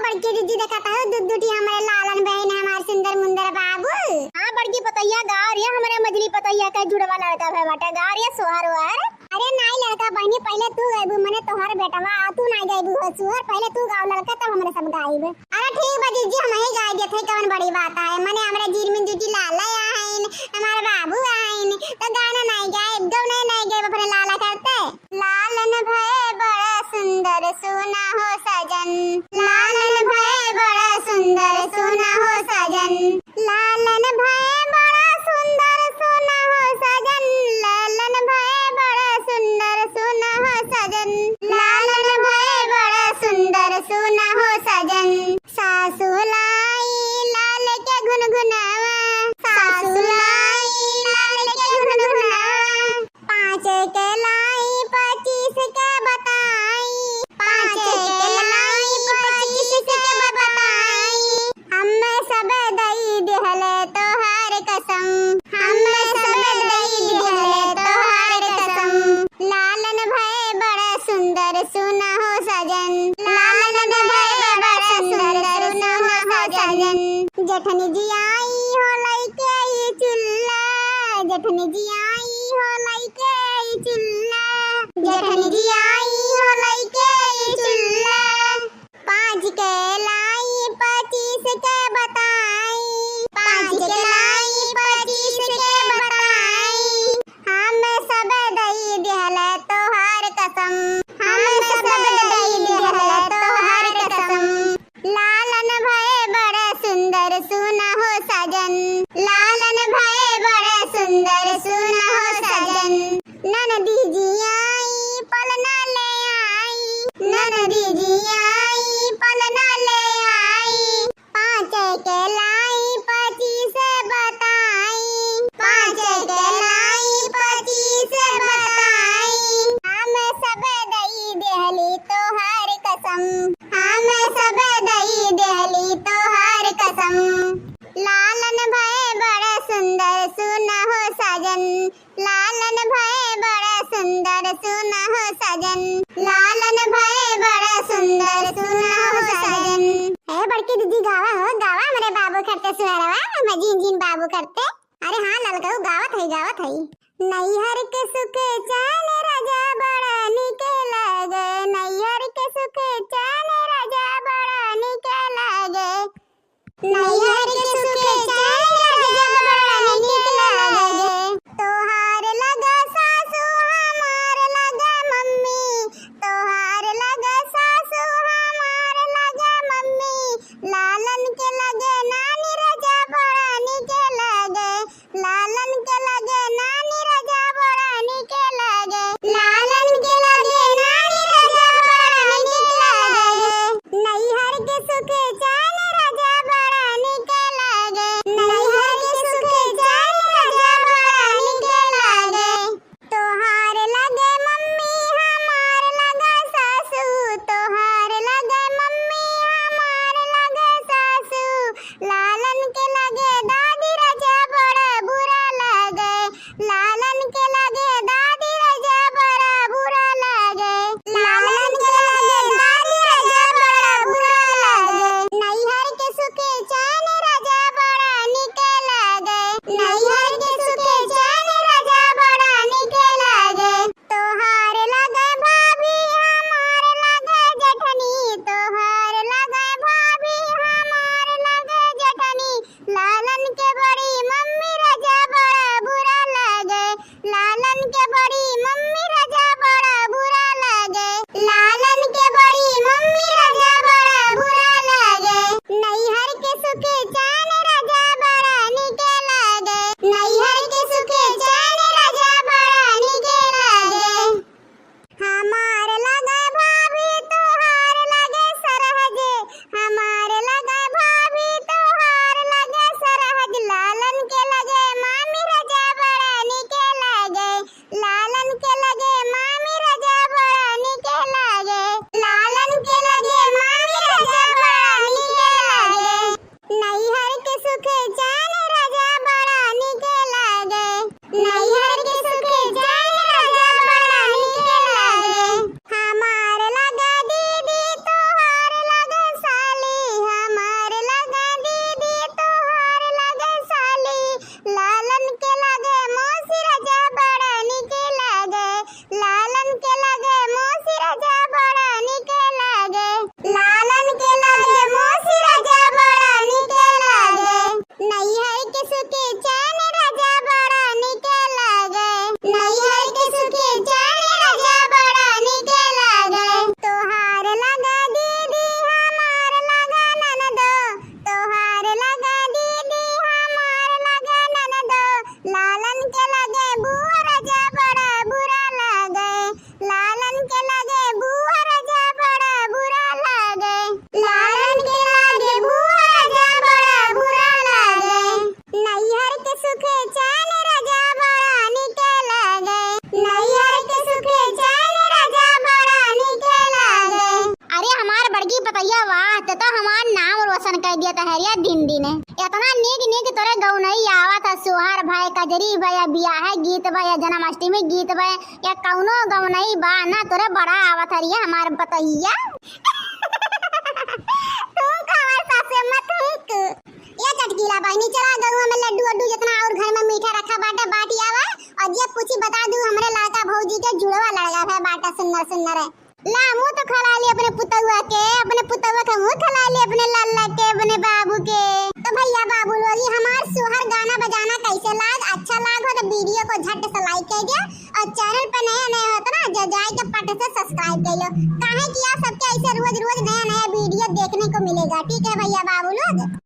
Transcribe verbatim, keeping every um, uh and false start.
बड़की दीदी, देखत हऊ, दू दू ठी हमरे लालन बहिन, हमार सुंदर मुंदर बाबू। हाँ बड़की पतोहिया, गाँव रे हमरे मझली पतोहिया के जुड़वा लड़का भए बाटे, गाँव रे सोहर ओहर। अरे नाई लड़का बहिनी, पहिले तू गइबू, मने तोहर बेटवा, आ तू नाई गइबू हो सुअर, पहिले तू गाव लड़का, तब हमरे सब गाइब। अरे ठीक बा जीजी, हमही गाइ देत हई, कवन बड़ी बात है, मने हमरे जीर में जीजी लाला आइन, हमार बाबू आइन, तो गाना नाई गाइब, गवने नाई गाइब अपने लाला करते। लालन भए बड़ा सुंदर सुना हो सजन, लालन भए बड़ा सुंदर सुना हो सजन, लालन भए बड़ा सुंदर सुना हो सजन, लालन भए बड़ा सुंदर सुना हो सजन, लालन भए बड़ा सुंदर सुना हो सजन। सासु लाई लाल के घुनघुनावा, सासु लाई लाल के घुनघुनावा, पाँच के लाई पच्चीस के बताई, पाँच के लाई पच्चीस के बताई। हम्मे सब दई दिहले तोहार कसम, हम्मे सब दई दिहले तोहार कसम। लालन भए बड़ा सुंदर सुना हो सजन, लालन भए बड़ा सुंदर सुना हो सजन। जेठनी जी आई हो लइके ई चुल्ला, जेठनी जी आई हो लइके ई चुल्ला, जेठनी जी आई हो लइके ई चुल्ला। पाँच के लाई पच्चीस के बताई, पाँच के लाई पच्चीस के बताई। हम सब दई दिहले तोहार कसम, हम सब दई दिहले तोहार कसम। लालन भए बड़ा सुंदर सुना हो सजन, लालन भए बड़ा सुंदर सुना हो सजन। ननदी जी आई पलना ले आई, ननदी जी आई पलना ले आई। पाँच के लाई पच्चीस बताई, पाँच के लाई पच्चीस बताई। हम सब दई देहली तोहार कसम, हम सब दई देहली तोहार कसम। लालन भए बड़ा सुंदर सुना हो सजन, लालन भए बड़ा सुंदर सुना हो सजन, लालन भए बड़ा सुंदर सुना हो सजन। ए बड़की दीदी, गावा हो, गावा हमरे बाबू करते सुअरवा, हम जीन जीन बाबू करते। अरे हाँ ललकऊ, गावत है, गावत है। नैहर के सुख चैन राजा बड़ा निक लागे, नैहर के सुख चैन राजा बड़ा निक लागे। नैहर के सुख चैन राजा बड़ा निक लागे। तोहार लगे सासू हमार लगे मम्मी, तोहार लगे सासू हमार लगे मम्मी। लालन के लगे नानी राजा बड़ा निक लागे, लालन के लगे नानी राजा बड़ा निक लागे, लालन के लगे नानी राजा बड़ा निक लागे। नैहर के सुख चैन राजा बड़ा निक लागे, नैहर के सुख चैन राजा बड़ा निक लागे। तोहार लगे मम्मी हमार लगे सासू, तोहार लगे मम्मी हमार लगे सासू। लालन के लगे दादी राजा बड़ा बुरा लागे, लालन के लगे दादी राजा बड़ा बुरा लागे, लालन के लगे दादी राजा बड़ा बुरा लागे। आज तो हमार नाम रोशन कर दिया तहरिया दिन दिन। इतना नीक नीक तोरे गौनई आवत है, सोहर भय, कजरी भय, बियाहे गीत भय, जन्माष्टमी गीत भय, या कौनो गौनई बा ना तोरे बड़ा आवत हरिया हमार पतोहिया। थूक हमार सासे मत थूक। या चटकीला बहिनी, चला गौवा में लड्डू वड्डू जितना और घर में मीठा रखा बाटे बाटी आवा, और जे पूछी बता दू हमरे लड़का भौजी के जुड़वा लड़का है बाटा सुन्नर सुन्नर है। ला मुँह तो खला ली अपने पुतौआ के, अपने पुतौआ के मुँह खला ली अपने लल्ला के, अपने बाबू के। तो भैया बाबू लोग, हमार सोहर गाना बजाना कैसे लाग? अच्छा लाग हो तो वीडियो को झट से लाइक कर दिया, और चैनल पे नया नया हो तो ना जा जाए के पट से सब्सक्राइब कर लो, काहे कि आप सबके ऐसे रोज रोज नया नया वीडियो देखने को मिलेगा। ठीक है भैया बाबू लोग।